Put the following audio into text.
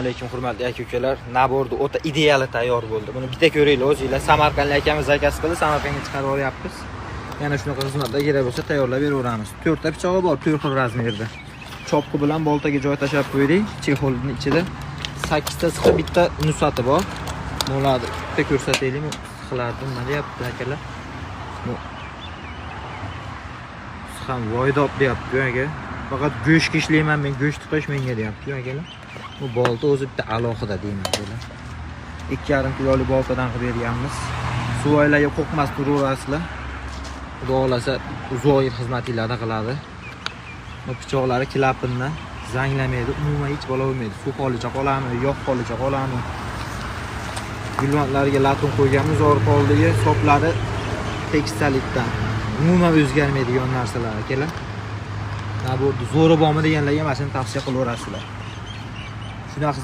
Alaykum, hurmatli aka ukalar. Набор ni o'ta ideali tayyor bo'ldi. Buni bitta ko'ringlar o'zinglar. Samarqandlik akamiz заказ qildi, Samarqandga chiqarib olyapmiz. Yana shunaqa xizmatlar kerak bo'lsa, tayyorlab beraveramiz. To'rtta pichog'i bor, to'rt xil размер da. Chopqi bilan boltaga joy tashlab qo'ydik. Чехол ni ichida 8 ta sixi, bitta nusati bor. Bularni bitta ko'rsataylik. Sixlarni nima deyapti akalar? Bu ham voydob deyapti aka. Faqat go'shtga ishlayman men, go'sht qo'sh menga deyapti akalar. Bu bolta o'zi bitta alohida deyman akalar. 2,5 kilolik boltadan qilib berganmiz. Suvoylarga qo'rqmas turaverasizlar. Xudo xohlasa, uzoq yil xizmatinglarni qiladi. Bu pichoqlari klapandan zanglamaydi, umuman hech balo bo'lmaydi. Suv holicha qolami, yog' holicha qolami? Gulvantlarga латунь qo'yganmiz orqa oldiga, soplari tekstalitdan. Umuman o'zgarmaydigan narsalar akalar. Набор zo'ri bormi deganlarga mana shuni tavsiya qilaverasizlar. Shunaqa.